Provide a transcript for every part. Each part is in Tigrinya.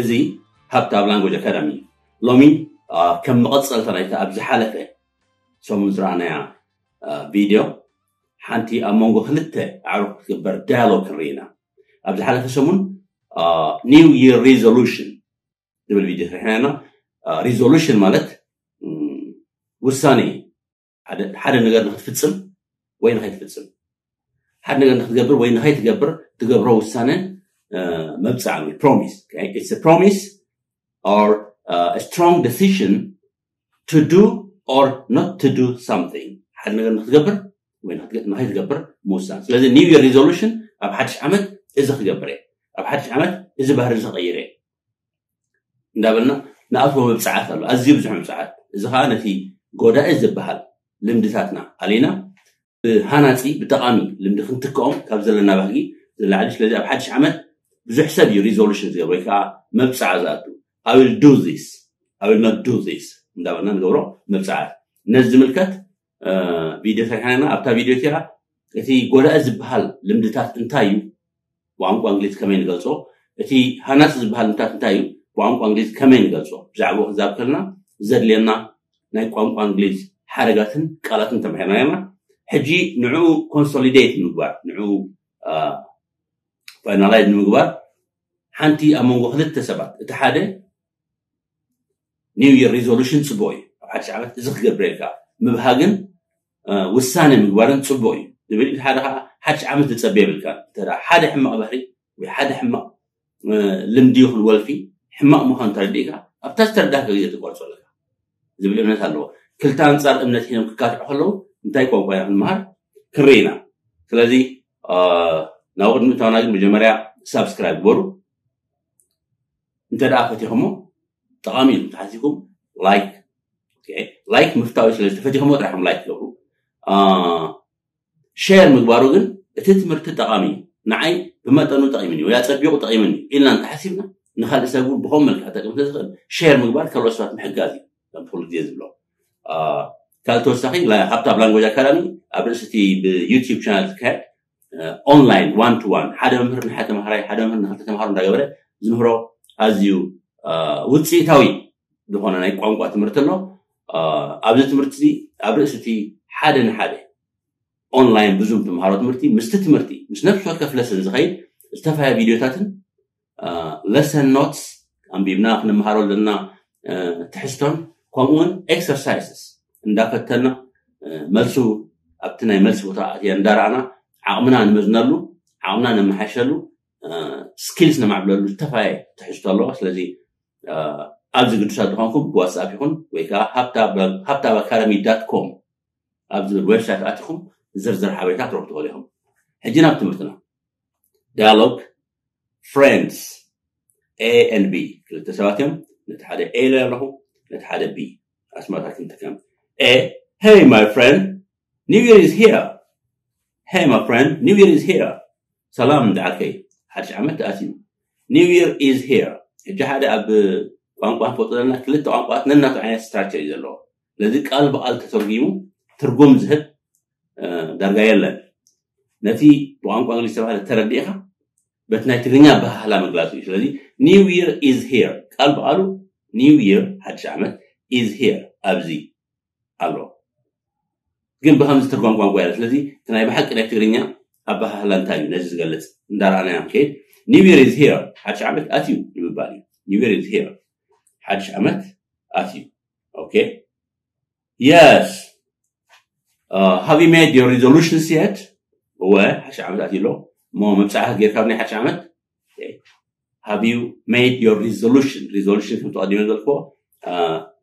እዚ ሃብታብ ላንጎጅ ኣካዳሚ እዩ። ሎሚ ከም መቐፀልታ ናይታ ኣብ ዝሓለፈ ሰሙን ዝረኣናያ ቪድዮ ሓንቲ ኣብ መንጎ ክልተ ኣዕሩኽ ክትግበር ዳያሎግ ክንርኢ ኢና። ኣብ ዝሓለፈ ሰሙን ኒው ይር ሪዞሉሽን ዝብል ቪድዮ ስሪሕና ኢና። ሪዞሉሽን ማለት ውሳኔ ሓደ ነገር ንክትፍፅም ወይ ንኸይትፍፅም፣ ሓደ ነገር ንክትገብር ወይ ንኸይትገብር ትገብሮ ውሳነ መብፃዕ ወይ ፕሮሚስ። ፕሮሚስ or strong decision to do or not to do something። ሓደ ነገር ንክትገብር ወይ ንኸይትገብር ምውሳን። ስለዚ ኒው ይር ሪዞሉሽን ኣብ ሓድሽ ዓመት እዚ ክገብር እየ፣ ኣብ ሓድሽ ዓመት እዚ ባህሪ እዚ ክቐይር እየ እንዳበልና ንኣትዎ መብፅዓት ኣሎ፣ ኣዝዩ ብዙሕ መብፅዓት። እዚ ከዓ ነቲ ጎዳኢ ዝበሃል ልምድታትና ኣሊና ብሃናፂ ብጠቓሚ ልምዲ ክንትክኦም ካብ ዘለና ባህጊ ዝላዕሊ። ስለዚ ኣብ ሓድሽ ዓመት ብዙሕ ሰብ እዩ ሪዞሉሽን ዝገብር ወይ ከዓ መብፅዓ ዝኣቱ። I will do this, I will not do this እንዳበልና ንገብሮ መብፅዓት። ነዚ ዝምልከት ቪድዮ ሰሪሕና ኣለና። ኣብታ ቪድዮ እቲኣ እቲ ጎዳኢ ዝበሃል ልምድታት እንታይ እዩ፣ ብቋንቋ እንግሊዝ ከመይ ንገልፆ፣ እቲ ሃናፂ ዝበሃል ልምድታት እንታይ እዩ፣ ብቋንቋ እንግሊዝ ከመይ ንገልፆ፣ ብዛዕባኡ ክንዛብ ከለና ዘድልየና ናይ ቋንቋ እንግሊዝ ሓረጋትን ቃላትን ተማሂርና ኢና። ሕጂ ንዕኡ ኮንሶሊዴት ንምግባር፣ ንዕኡ ፋይናላይዝ ንምግባር ሓንቲ ኣብ መንጎ ክልተ ሰባት፣ እቲ ሓደ ኒው ይር ሪዞሉሽን ፅቡቅ እዩ፣ ኣብ ሓድሽ ዓመት እዚ ክገብር ኢልካ ምብሃግን ውሳነ ምግባርን ፅቡቅ እዩ ዝብል፣ እቲ ሓደ ከዓ ሓድሽ ዓመት ዝፀበ የብልካ። እንተ ሓደ ሕማቅ ባህሪ ወይ ሓደ ሕማቅ ልምዲ ይኹን ወልፊ ሕማቅ ምዃኑ ተረዲእካ ኣብታ ዝተረዳእካ ግዜ ትቆርፆ ኣለካ ዝብል እምነት ኣለዎ። ክልተ ኣንፃር እምነት ሂኖም ክካትዑ ከለዉ እንታይ ቋንቋ ኢና ክንመሃር ክንርኢ ኢና። ስለዚ ናብ ቅድሚ እታወና ግን መጀመርያ ሳብስክራይብ ግበሩ። እንተ ደኣ ፈቲኹሞ ጠቓሚ እዩ ተሓሲብኩም ላይክ ላይክ ምፍታው እዩ። ስለዚ ተፈቲኹሞ ጥራሕኩም ላይክ ገብሩ። ሼር ምግባሩ ግን እቲ ትምህርቲ ጠቓሚ እዩ፣ ንዓይ ብመጠኑ ጠቒምኒ ወይ ኣጸቢቑ ጠቒምኒ ኢልና እንተሓሲብና ንካልእ ሰብ እውን ብኸም መልክዕ ጠቅም ዝኽእል ሼር ምግባር ካልኦት ሰባት ምሕጋዝ እዩ። ከም ኩሉ ግዜ ዝብሎ ካልእ ተወሳኺ ሃብታብ ላንጎጅ ኣካዳሚ ኣብ ርእሲ እቲ ብዩቲዩብ ቻናል ዝካየድ ኦንላይን ዋን ቱ ዋን ሓደ መምህር ንሓደ ተምሃራይ ሓደ መምህር ንክልተ ተምሃሮ እንዳገበረ ዝምህሮ ኣዝዩ ውፅኢታዊ ዝኾነ ናይ ቋንቋ ትምህርቲ ኣሎ። ኣብዚ ትምህርቲ ኣብ ርእሲ እቲ ሓደ ንሓደ ኦንላይን ብዙም ተምሃሮ ትምህርቲ ምስቲ ትምህርቲ ምስ ነፍሲ ወከፍ ለሰን ዝኸይድ ዝተፋየ ቪድዮታትን ለሰን ኖትስ ኣንቢብና ክንምሃሮ ዘለና ትሕዝቶን ከምኡውን ኤክሰርሳይስስ እንዳፈተና መልሱ ኣብቲ ናይ መልሲ ቦታ ኣትያ እንዳረኣና ዓቕምና ንመዝነሉ ዓቕምና ነመሓሸሉ ስኪልስ ነማዕብለሉ ዝተፋየ ትሕዝቶ ኣለዎ። ስለዚ ኣብዚ ግዱሳት ዝኾንኩም ብዋትስኣፕ ይኹን ወይ ከዓ ሃብታብ ኣካዳሚ ዳት ኮም ኣብ ዝብል ዌብሳይት ኣቲኹም ዝርዝር ሓበሬታ ክትረኽቡ ትኽእሉ ኢኹም። ሕጂ ናብ ትምህርትና። ዳያሎግ ፍሬንድስ ኤ ኤንድ ቢ ክልተ ሰባት እዮም። ነቲ ሓደ ኤ ኢለ ኣለኹ፣ ነቲ ሓደ ቢ ኣስማታ ክንጥቀም። ኤ፣ Hey my friend, New Year is here. Hey my friend, New Year is here. ሰላም ደዓርከይ፣ ሓድሽ ዓመት ኣትዩ። New Year is here። ሕጂ ሓደ ኣብ ቋንቋ ንፈልጦ ዘለና ክልተ ቋንቋታት ነናቱ ዓይነት ስትራክቸር እዩ ዘለዎ። ስለዚ ቃል ብቃል ተተርጉሙ ትርጉም ዝህብ ዳርጋ የለን። ነቲ ብቋንቋ እንግሊዝ ዝተባሃለ ተረዲእካ በቲ ናይ ትግርኛ ኣበሃህላ ምግላፁ እዩ። ስለዚ New Year is here ቃል ብቃሉ New Year ሓድሽ ዓመት is here ኣብዚ ኣሎ። ግን ብከምዚ ትርጓም ቋንቋ ያለ ስለዚ እቲ ናይ ብሓቂ ናይ ትግርኛ ኣበሃህላ እንታይ እዩ ነዚ ዝገልፅ እንዳረኣና ኢና ንከይድ። New Year is here ሓድሽ ዓመት ኣትዩ ንምባል እዩ። New Year is here ሓድሽ ዓመት ኣትዩ። Okay, yes. Have you made your resolutions yet? እወ ሓድሽ ዓመት ኣትዩ ኣሎ። እሞ መብፃዕካ ጌርካ ናይ ሓድሽ ዓመት? Have you made your resolution? Resolution ከም ተቐዲመ ዘልኮ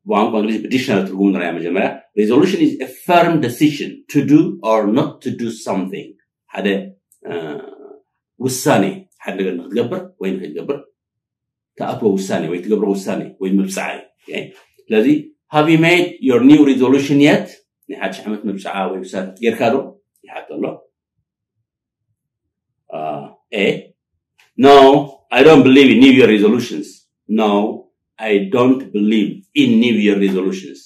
ብቋንቋ እንግሊዝ ብዲክሽነሪ ትርጉሙ ንሪኣ መጀመርያ። Resolution is a firm decision to do or not to do something. ሓደ ውሳኔ ሓደ ነገር ንክትገብር ወይ ንክትገብር ትኣትዎ ውሳኔ ወይ ትገብሮ ውሳኔ ወይ ምብፃዓ እዩ። ስለዚ have you made your new resolution yet? ናይ ሓድሽ ዓመት መብፅዓ ወይ ውሳኔ ጌርካ ዶ ይሓቶ ኣሎ። A, No, I don't believe in New Year resolutions. No, I don't believe in New Year resolutions.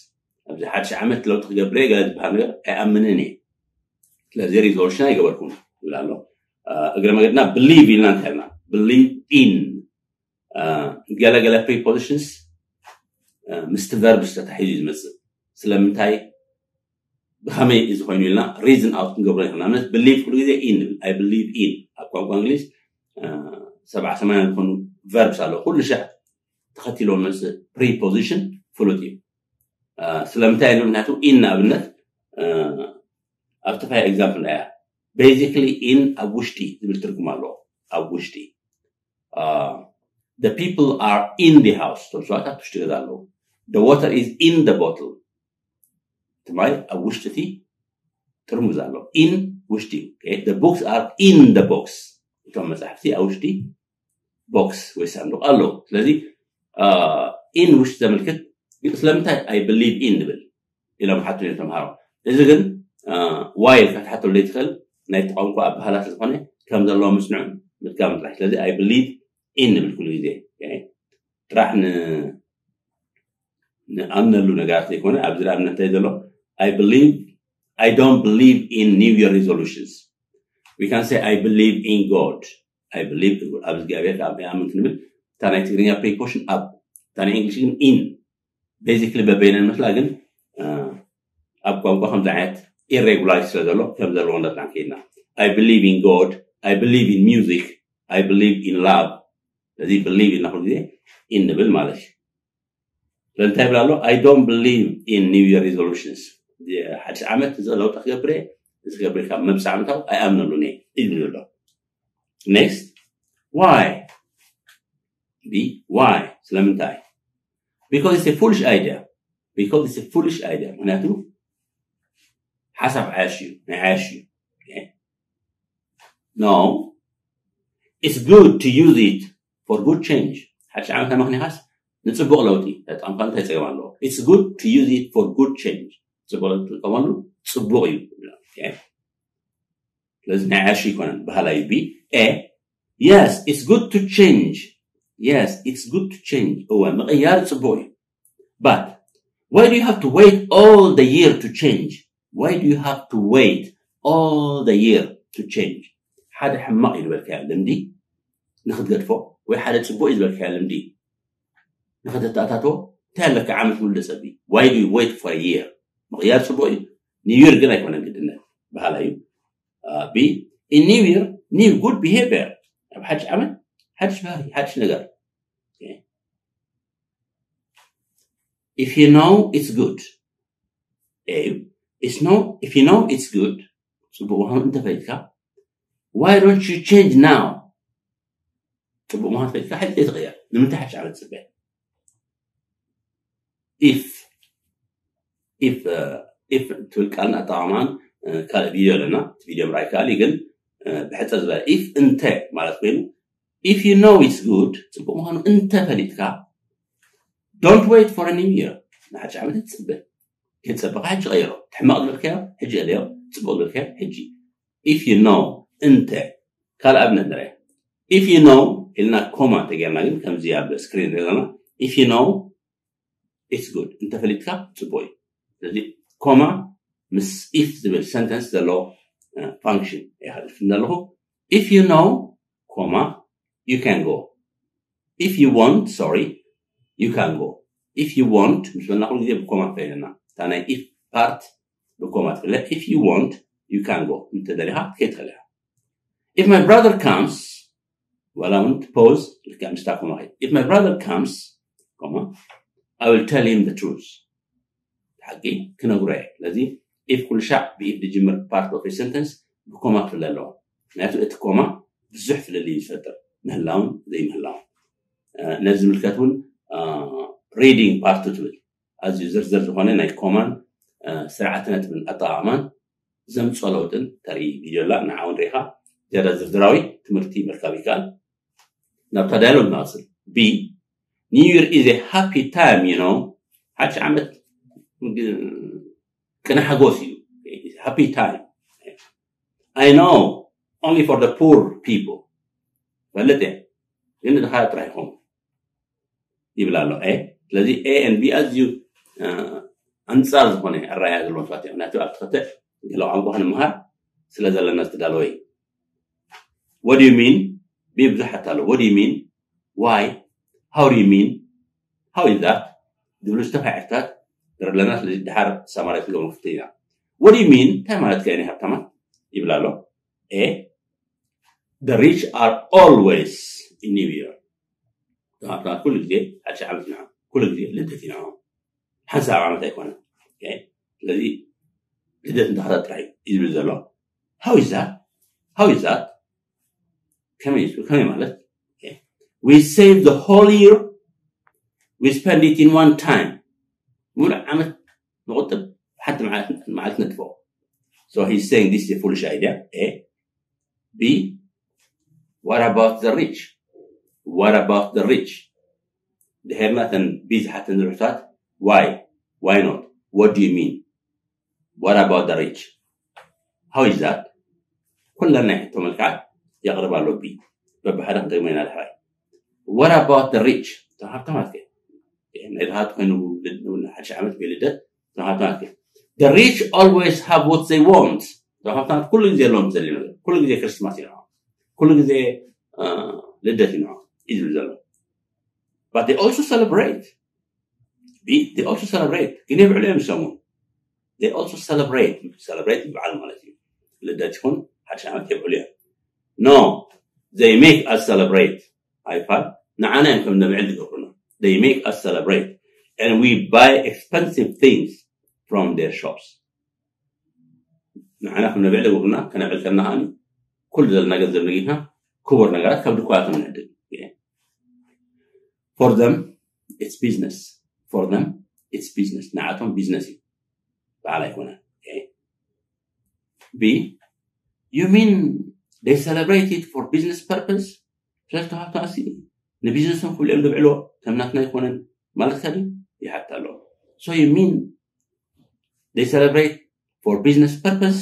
ኣብዚ ሓድሽ ዓመት ለውጢ ክገብር እየ ገለ ዝበሃል ነገር ኣይኣምንን እየ። ስለዚ ሪዞሉሽን ኣይገበርኩን ይብል ኣሎ። እግረ መገድና ብሊቭ ኢልና እንታይ ኢልና ብሊቭ ኢን ገለገለ prepositions ምስቲ verbs ተታሒዙ እዩ ዝመፅእ። ስለምንታይ ብኸመይ እዚ ኮይኑ ኢልና reason out ክንገብሮ ይኽእል። ንኣብነት believe ኩሉ ግዜ in ንብል። I believe in ኣብ ቋንቋ እንግሊዝ ሰብዓ ሰማንያ ዝኾኑ verbs ኣለዉ። ኩሉ ሻዕ ተኸቲሎ መፅእ preposition ፍሉጥ እዩ። ስለምንታይ ኢሉ? ምክንያቱ in ንኣብነት ኣብ ተፋይ example እያ። Basically in ኣብ ውሽጢ ዝብል ትርጉም ኣለዎ። ኣብ ውሽጢ the people are in the house። እቶም ሰባት ኣብቲ ውሽጢ ገዛ ኣለዉ። The water is in the bottle። እቲ ማይ ኣብ ውሽጢ እቲ ጥርሙዝ ኣሎ። In ውሽጢ። The books are in the box። እቶም መፅሓፍቲ ኣብ ውሽጢ box ወይ ሳንዱቕ ኣለዉ። ስለዚ in ውሽጢ ዘመልክት። ስለምንታይ I believe in ንብል ኢሎም ሓቱ እዮም ተምሃሮ። እዚ ግን why ኢልካ ክትሓተሉ ዘይትኽእል ናይቲ ቋንቋ ኣበሃላ ስለዝኾነ ከም ዘለዎ ምስንዑ ምድጋም ጥራሕ። ስለዚ I believe in ንብል ኩሉ ግዜ ጥራሕ ንኣምነሉ ነገራት ዘይኮነ ኣብዚ ንኣብነት እንታይ ዘሎ I believe I don't believe in new year resolutions። We can say I believe in God። I believe in God ኣብ እግዚኣብሔር ኣብ ይኣምን ክንብል እታ ናይ ትግርኛ preposition ኣብ እታ ናይ እንግሊሽ ግን in። Basically በበይነን መስላ ግን ኣብ ቋንቋ ከምዚ ዓይነት irregularity ስለ ዘሎ ከም ዘለዎ እንዳጥናን ከይድና I believe in God, I believe in music, I believe in love። ስለዚ believe ኢልና ኩሉ ግዜ in ንብል ማለት እዩ። ስለዚ እንታይ ይብል ኣሎ? I don't believe in new year resolutions። ሓድሽ ዓመት እዚ ለውጢ ክገብር እየ እዚ ክገብር ካብ መብፅእ ዓመታዊ ኣይኣምነሉን እየ ይብል ኣሎ። Next, why? B, why? ስለምንታይ? Because it's a foolish idea. Because it's a foolish idea. ምክንያቱ ሓሳብ ዓያሽ እዩ፣ ናይ ዓያሽ እዩ። No, it's good to use it for good change። ሓድሽ ዓመት ምክንያት ንፅቡቕ ለውጢ ተጠምካ እንታይ ፀገም ኣለዎ? It's good to use it for good change። ፅቡቕ ለውጢ ትጥቀመሉ ፅቡቕ እዩ። ስለዚ ናይ ዓያሽ ይኮነን ባህላ እዩ። B, A, yes, it's good to change. Yes, it's good to change. እወ ምቕያር ፅቡቕ እዩ። But why do you have to wait all the year to change? Why do you have to wait all the year to change? ሓደ ሕማቕ እዩ ዝበልካዮ ልምዲ ንክትገድፎ ወይ ሓደ ፅቡቅ እዩ ዝበልካዮ ልምዲ ንክተተኣታትዎ እንታይ ኣለካ ዓመት ሙሉ ደፀቢ? Why do you wait for a year? ምቕያር ፅቡቅ እዩ። New year ግን ኣይኮነን ግድነት ባህላ እዩ። B, in new year new good behavior። ኣብ ሓድሽ ዓመት ሓድሽ ባህሪ ሓድሽ ነገር። If you know it's good A, it's no, if you know it's good ፅቡቅ ምዃኑ እንተፈሊጥካ why don't you change now? ፅቡቅ ምዃኑ ፈሊጥካ ሕጂ ዘይትቕየር ንምንታይ ሓድሽ ዓመት ፅበ? If if if ትብል ቃልን ኣጠቓቕማን ካልእ ቪድዮ ኣለና። እቲ ቪድዮ ምርኣይ ይከኣል እዩ ግን ብሕፅር ዝበለ if እንተ ማለት ኮይኑ if you know it's good ፅቡቅ ምዃኑ እንተፈሊጥካ don't wait for a new year ንሓድሽ ዓመት ትፅበ ከይፀበኻ ሕጂ ቀይሮ። ሕማቕ ዝበልካዮ ሕጂ እለዮ፣ ፅቡቕ ዝበልካዮ ሕጂ። If you know እንተ ካልእ ኣብነት ንርአ። If you know ኢልና ኮማ እንተጌርና ግን ከምዚ ኣብ ስክሪን ንሪኦ ዘለና if you know it's good እንተፈሊጥካ ፅቡቅ እዩ። ስለዚ ኮማ ምስ if ዝብል ሰንተንስ ዘለዎ ፋንክሽን ይሓልፍ ኣለኹ። If you know ኮማ you can go if you want sorry you can go if you want ምስ በልና ኩሉ ግዜ ብኮማ ፈይለና እታ ናይ if part ብኮማ ትፍለ if you want you can go እንተደሊኻ ከይትኽእል ኢኻ። If my brother comes ዋላ እውን ፖዝ ልክዕ ምስታ ኮማ ከይድ if my brother comes ኮማ I will tell him the truth ሓቂ ክነግሮ እየ። ስለዚ if ኩሉ ሻዕ ብኢፍ ዝጅምር part of a sentence ብኮማ ክፍለ ኣለዎ። ምክንያቱ እቲ ኮማ ብዙሕ ፍልልይ ዝፈጥር ምህላውን ዘይምህላውን። ነዚ ዝምልከት እውን reading part ትብል ኣዝዩ ዝርዝር ዝኾነ ናይ ኮማን ስርዓተ ነጥብን ኣጠቓቕማን ዘምፅኦ ለውጥን ተርኢ ቪድዮ ኣላ። ንዓውን ርኢኻ ዝያዳ ዝርዝራዊ ትምህርቲ ምርካብ ይከኣል። ናብታ ዳያሎግ ንቐፅል። B, New Year is a happy time, you know። ሓድሽ ዓመት ቅነ ሓጎስ እዩ። Happy time. I know, only for the poor people. ፈልጥ እየ ግን ድኻ ጥራሕ ይኾኑ ይብል ኣሎ። A ስለዚ A and B ኣዝዩ ኣንፃር ዝኾነ ኣረኣያ ዘለዎም ሰባት እዮም። ምክንያቱ ኣብቲ ክልተ ገለ ቋንቋ ክንምሃር ስለ ዘለና ዝተዳለወ እዩ። What do you mean? B ብዙሓት ኣሎ። What do you mean? Why? How do you mean? How is that? ዝብሉ ዝተፋሕታት ንርኢ ኣለና። ስለዚ ድሓር ሳማራይዝ ክንገብሮ ንፍትን ኢና። What do you mean? እንታይ ማለት ከ ናይ ሃብታማት ይብል ኣሎ። A, the rich are always in New Year. እቶም ሃብታማት ኩሉ ግዜ ሓድሽ ዓመት ኢና፣ ኩሉ ግዜ ልደት ኢና። ሓንሳብ ዓመት ኣይኮነን። Okay? ስለዚ ልደት እንተኸታ ጥራይ እዩ ዝብል ዘሎ። How is that? How is that? ከመይ እዩ? ከመይ ማለት? Okay? We save the whole year, we spend it in one time. ሙሉእ ዓመት ንቁጥብ፣ ሓንቲ መዓልቲ፣ መዓልቲ ነጥፎ። So he's saying this is a foolish idea. A. B. What about the rich? What about the rich? ድሄርና ተን ቢ ዝሓተን ዝርሑታት? Why? Why not? What do you mean? What about the rich? How is that? ኩለን ናይ ሕቶ መልክዓት የቕርብ ኣሎ ቢ። በብሓደ ክንደግሞ ኢና ድሕራይ። What about the rich? እቶም ሃብታማት ከ? ናይ ድሃት ኮይኑ ልድ-፣ ሓድሽ ዓመት ወይ ልደት እቶም ሃብታማት ከ? The rich always have what they want. እቶም ሃብታማት ኩሉ ግዜ ኣለዎም ዘድልዮም ነገር። ኩሉ ግዜ ክርስማስ እዩ ንዖም። ኩሉ ግዜ፣ እ፣ ልደት እዩ ንዖም እዩ ዝብል ዘሎ። But they also celebrate. They also celebrate. ግን የብዕሉ እዮም ሰሙን። They also celebrate. Celebrate ይበዓል ማለት እዩ። ልደት ይኹን ሓድሽ ዓመት የብዕሉ እዮም። No, they make us celebrate. ኣይፋል ንዓና እዮም ከም ነብዕል ዝገብሩና። They make us celebrate. And we buy expensive things from their shops. ንዓና ከም ነብዕል ዝገብሩና፣ ከነብዕል ከለና ከኣ ኩሉ ዘለና ገንዘብ ነጊድና ክቡር ነገራት ካብ ድኳናቶም ንዕድግ። For them, it's business. For them, it's business. ንዓቶም ቢዝነስ እዩ። በዓል ኣይኮነን። Okay? B, you mean they celebrate it for business purpose? ስለዚ ተዋህቶ ኣሲ ንቢዝነሶም ክብሉ እዮም ዝብዕልዎ፣ ከም ናትና ኣይኮነን ማለት ከ ድዩ? ይሓት ኣሎ። So you mean they celebrate for business purpose?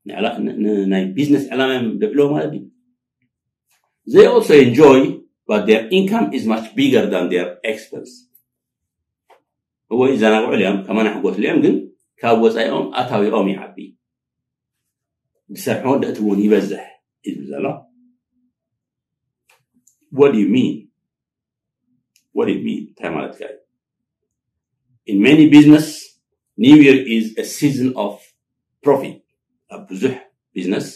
ንዕላ-፣ ን-፣ ን-፣ ናይ ቢዝነስ ዕላማ እዮም ዝብዕልዎ ማለት ድዩ? They also enjoy, but their income is much bigger than their expense. እወ፣ ይዘናግዑ እዮም፣ ከማን ሕጎስ እዮም፣ ግን ካብ ወፃኢኦም ኣታዊኦም ይዓቢ። ዝሰርሕዎ ደእትውን ይበዝሕ እዩ ዝብል ዘሎ። What do you mean? What do you mean? እንታይ ማለትካ እዩ? In many business, New Year is a season of profit. ኣብ ብዙሕ ቢዝነስ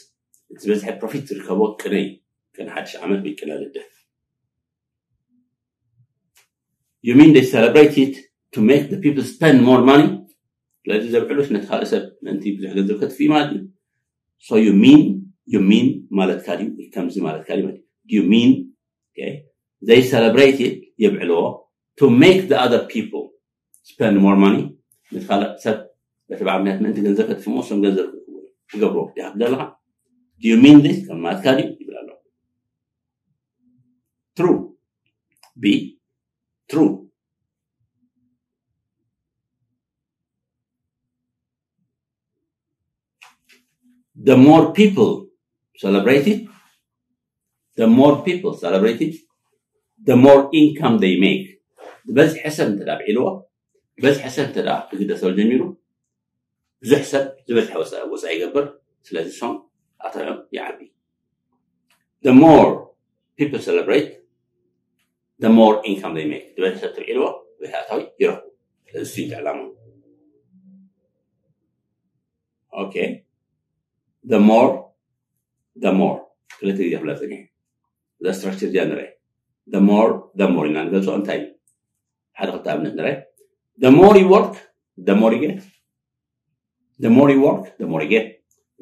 እቲ ዝበዝሐ ፕሮፊት ዝርከቦ ቅነ እዩ። ቅነ ሓድሽ ዓመት ወይ ቅነ ልደት። You mean they celebrate it to make the people spend more money? ስለዚ ዘብዕሉስ ነቲ ካልእ ሰብ ምእንቲ ብዙሕ ገንዘብ ከጥፍእ ማለት እዩ። So you mean, you mean ማለትካ ድዩ? ከምዚ ማለትካ ድዩ ማለት እዩ? Do you mean? Okay. They celebrate it, የብዕልዎ, to make the other people spend more money. ነቲ ካልእ ሰብ በቲ በዓል ምክንያት ምእንቲ ገንዘብ ከጥፍእሞ፣ እሶም ገንዘብ ክገብርዎ ዲኻ ትደለኻ? Do you mean this? ከም ማለትካ ድዩ? ይብል ኣሎ። True. B. True. The more people celebrate it, the more people celebrate it, the more income they make. ዝበዝሐ ሰብ እንተ ደኣ ኣብዒልዎ፣ ዝበዝሐ ሰብ እንተ ደኣ ክግደሰሉ ጀሚሩ፣ ብዙሕ ሰብ ዝበዝሐ ወፃኢ፣ ወፃኢ ይገብር። ስለዚ እሶም ኣታዊኦም ይዓቢ። The more people celebrate, the more income they make. ዝበዝሐ ሰብ ተብዒልዎ፣ ዝበዝሐ ኣታዊ ይረኽቡ። ስለዚ እሱ እዩ ዕላማ። Okay. The more, the more. ክልተ ግዜ ክብላ ጸኒሐ። እዛ ስትራክቸር እዚኣ ንርአ። The more, the more ኢና ንገልጾ። እንታይ እዩ? ሓደ ክልተ ኣብነት ንርአ። The more you work, the more you get. The more you work, the more you get.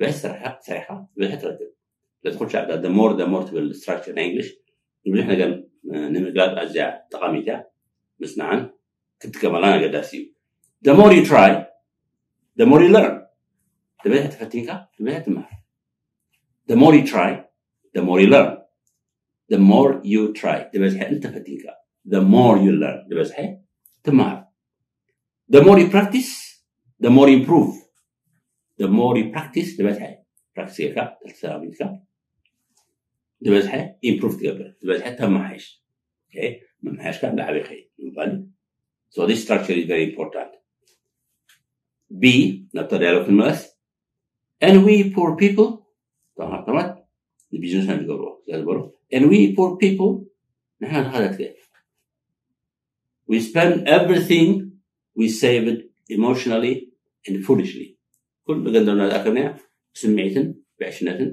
ብዝሕ ስራሕካ፣ ስራሕካ፣ ብዝሕ ትረክብ። ስለዚ ኩሉ ሻዕ እዛ the more, the more ትብል ስትራክቸር ናይ እንግሊሽ ንብዙሕ ነገር፣ እ፣ ንምግላጽ ኣዝያ ጠቓሚት እያ። ምስናዕን ክትጥቀመላን ኣገዳሲ እዩ። The more you try, the more you learn. ዝበዝሐ ተፈቲንካ፣ ዝበዝሐ ትምሃር። The more you try, the more you learn. The more you try, ዝበዝሐ እንተፈቲንካ፣ the more you learn, ዝበዝሐ ትምሃር። The more you practice, the more you improve. The more you practice, ዝበዝሐ ፕራክቲስ ጌርካ፣ ተተላሚድካ፣ ዝበዝሐ ኢምፕሩቭ ትገብር፣ ዝበዝሐ ተመሓይሽ። Okay? ምምሓያሽካ እንዳዓበየ ይኸይድ ንምባል እዩ። So this structure is very important. B፣ ናብታ ዳያሎግ ክንመለስ። And we poor people፣ እቶም ሃብታማት ንቢዝነስ እዮም ዝገብርዎ፣ ስለ ዝበሉ፣ and we poor people ንሕና ድኻ ትክእል we spend everything we saved emotionally and foolishly ኩሉ ገንዘብና ዝኣከብናዮ ስምዒትን ብዕሽነትን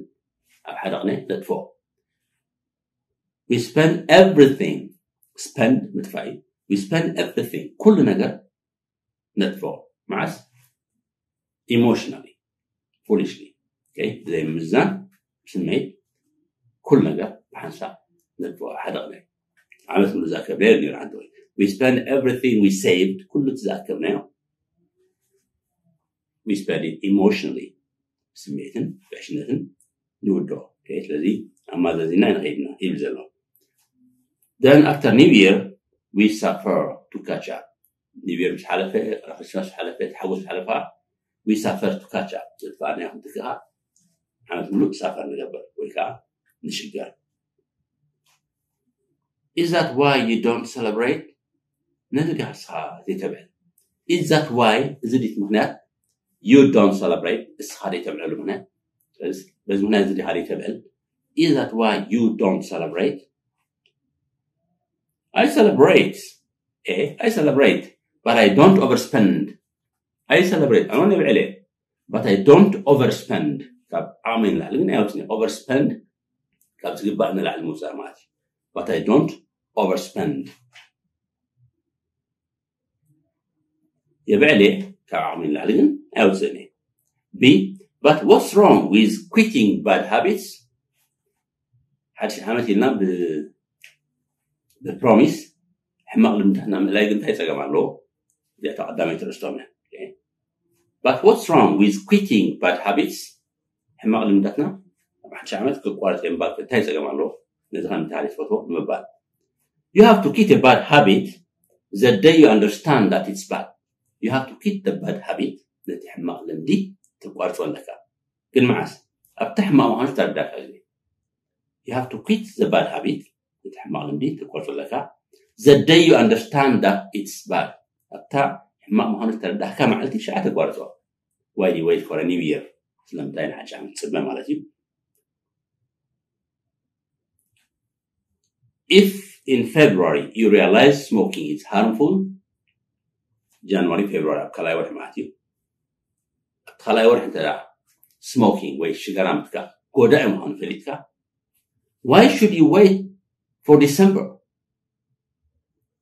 ኣብ ሓደ ቅነ ነጥፎ we spend everything spend ምጥፋእ እዩ we spend everything ኩሉ ነገር ነጥፎ መዓስ emotionally foolishly ብዘይ ምምዛን ስምዒት ኩሉ ነገር ብሓንሳብ ነጥፎ ሓደ ቅነ ዓመት ሙሉ ዝኣከብናዮ ነይሩ ሓንቲ ወይ we spend everything we saved ኩሉ እቲ ዝኣከብናዮ we spend it emotionally ስምዒትን ብዕሽነትን ንውድኦ ስለዚ ኣማዛዚና ንኸይድና ይብል ዘሎ then after new year we suffer to catch up new year ምስ ሓለፈ ረክስማስ ሓለፈ ሓጎስ ሓለፋ we suffer to catch up ዘጥፋእና ክንትክኣ ዓመት ሙሉእ ሳፈር ንገብር ወይ ከዓ ንሽገር is that why you don't celebrate ነዚ ዲኻ እስኻ ዘይተብዕል is that why እዚ ዲት ምክንያት you don't celebrate እስኻ ዘይተብዕሉ ምክንያት በዚ ምክንያት እዚ ዲኻ ዘይተብዕል is that why you don't celebrate I celebrate eh I celebrate but I don't overspend I celebrate ኣነ የብዕል but I don't overspend ካብ ዓቕመይ ንላዕሊ ግን ኣይወፅኒ overspend ካብ ዝግባእ ንላዕሊ ምውፃእ ማለት እዩ but I don't overspend የብዕል ካብ ዓቕመይ ንላዕሊ ግን ኣይወፅእን እየ B but what's wrong with quitting bad habits ሓድሽ ዓመት ኢልና ብፕሮሚስ ሕማቕ ልምድታትና ምእላይ ግን እንታይ ፀገም ኣለዎ እዚኣቶ ቀዳመይቲ ርእስቶም እያ but what's wrong with quitting bad habits ሕማቕ ልምዳትና ኣብ ሓድሽ ዓመት ክቋረፅ እዮም ባክ እንታይ ፀገም ኣለዎ ነዚ ከም ምሳሌ ትፈትዎ ንምባል you have to quit a bad habit the day you understand that it's bad you have to quit the bad habit ነቲ ሕማቕ ልምዲ ትቋርፆ ኣለካ ግን መዓስ ኣብቲ ሕማቕ ምዃኑ ዝተረዳእካ ግዜ you have to quit the bad habit እቲ ሕማቕ ልምዲ ትቋርፆ ኣለካ the day you understand that it's bad ኣብታ ሕማቕ ምዃኑ ዝተረዳእካ መዓልቲ ሽዓ ተቋርፆ why do you wait for a new year ስለምንታይ ንሓድሽ ዓመት ትፅበ ማለት እዩ if in February you realize smoking is harmful January February ኣብ ካልኣይ ወርሒ ማለት እዩ ኣብ ካልኣይ ወርሒ እንተ smoking ወይ ሽገራ ምትካእ ጎዳኢ ምዃኑ ፈሊጥካ why should you wait for December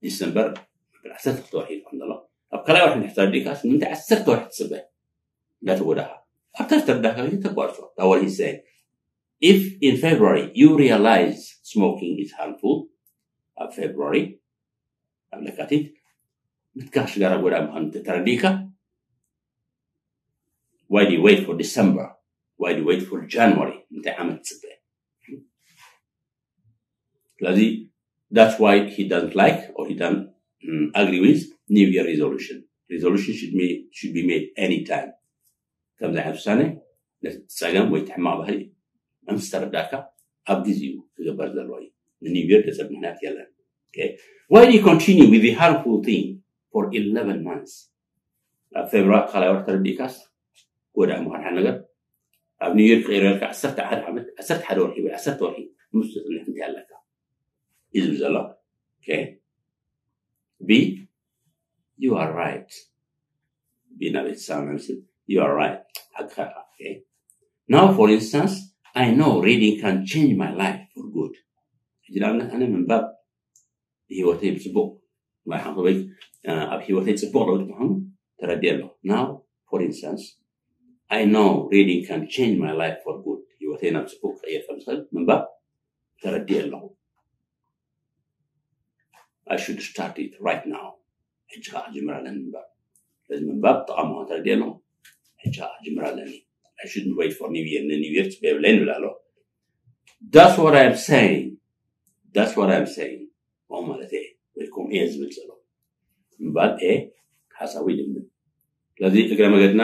December ዓሰርተ ክልተ ወርሒ ይኾን ዘሎ ኣብ ካልኣይ ወርሒ እንድሕር ተረዲእካስ ንምንታይ ዓሰርተ ወርሒ ትፅበ እንዳተጎዳእካ ኣብታ ዝተረዳእካ ግዜ ተቋርፆ that what he said if in February you realize smoking is harmful ኣብ February ኣብ ለካቲት ምትካኽ ሽጋራ ጎዳኢ ምዃኑ ተረዲእካ why do you wait for December why do you wait for January እንታይ ዓመት ትፅበ ስለዚ that's why he doesn't like or he doesn't mm, agree with new year resolution resolution should, be, should be made anytime ከምዚ ዓይነት ውሳነ ነቲ ጸገም ወይ ሕማቕ ባህሪ ምስ ተረዳእካ ኣብ ግዜኡ ክግበር ዘለዎ እዩ ንኒው ይር ገጸብ ምክንያት የለን why do you continue with the harmful thing for eleven months ኣብ ፌብርዋሪ ካልኣይ ወርሒ ተረዲእካስ ጎዳእ ምዃን ሓደ ነገር ኣብ ኒው ይር ክቕይረልካ ዓሰርተ ሓደ ዓመት ዓሰርተ ሓደ ወርሒ ወይ ዓሰርተ ወርሒ ምስ ትጽንሕ እንታይ ኣለካ እዩ ዝብል ዘሎ ቢ you are right ቢ ናበይ ትሰማምዕ ምስል you are right ሓቅኻ now for instance I know reading can change my life for good ሕጂ ንኣብነት ኣነ ምንባብ ብህይወተይ ብፅቡቕ ማይ ሓንክበይ ኣብ ህይወተይ ፅቡቕ ለውጢ ምዃኑ ተረዲእ ኣለኹ now for instance I know reading can change my life for good ህይወተይ ናብ ፅቡቕ ክቐይር ከም ዝኽእል ምንባብ ተረዲእ ኣለኹ I should start it right now ሕጂ ከዓ ክጅምር ኣለኒ ምንባብ ስለዚ ምንባብ ጠቓሚ ምዃኑ ተረዲእ ኣለኹ ሕጂ ከዓ ክጅምር ኣለኒ I shouldn't wait for new year ንኒው ይር ፅበ የብለይ ንብል ኣለኹ that's what I'm saying that's what I'm saying ከምኡ ማለት እየ ወይ ከምኡ እየ ዝብል ዘሎ ምባል ኤ ሓሳቡ ይድምድም ስለዚ እግረ መገድና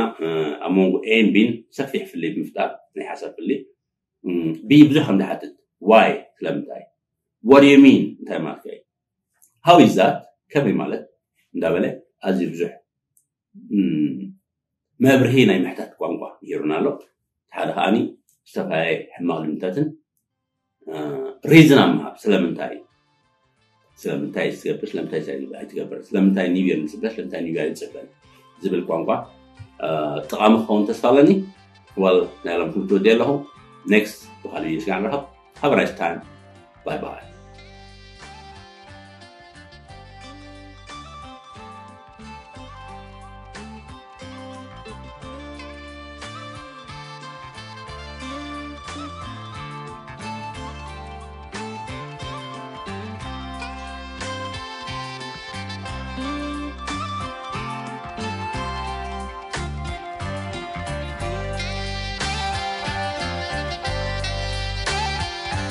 ኣብ መንጎ ኤን ቢን ሰፊሕ ፍልይ ብምፍጣር ናይ ሓሳብ ፍልይ ቢ ብዙሕ ከም ዝሓትት ዋይ ስለምንታይ what do you mean እንታይ ማለት እዩ how is that ከመይ ማለት እንዳበለ ኣዝዩ ብዙሕ መብርሂ ናይ ምሕታት ቋንቋ ይሩና ኣሎ ሓደ ከዓኒ ዝተፈላለየ ሕማቕ ልምድታትን ሪዝን ኣብ ምሃብ ስለምንታይ እዩ ስለምንታይ ትገብር ስለምንታይ ኣይትገብር ስለምንታይ ኒብየር ንፅበ ስለምንታይ ኒብያ ይፅበ ዝብል ቋንቋ ጠቓሚ ክኸውን ተስፋ ኣለኒ። ወል ናይ ሎም ክምትወዲ ኣለኹ። ኔክስት ብካሊእ ቪድዮ ስጋዕ ንረኸብ። ሃብ ናይስ ታይም። ባይ ባይ።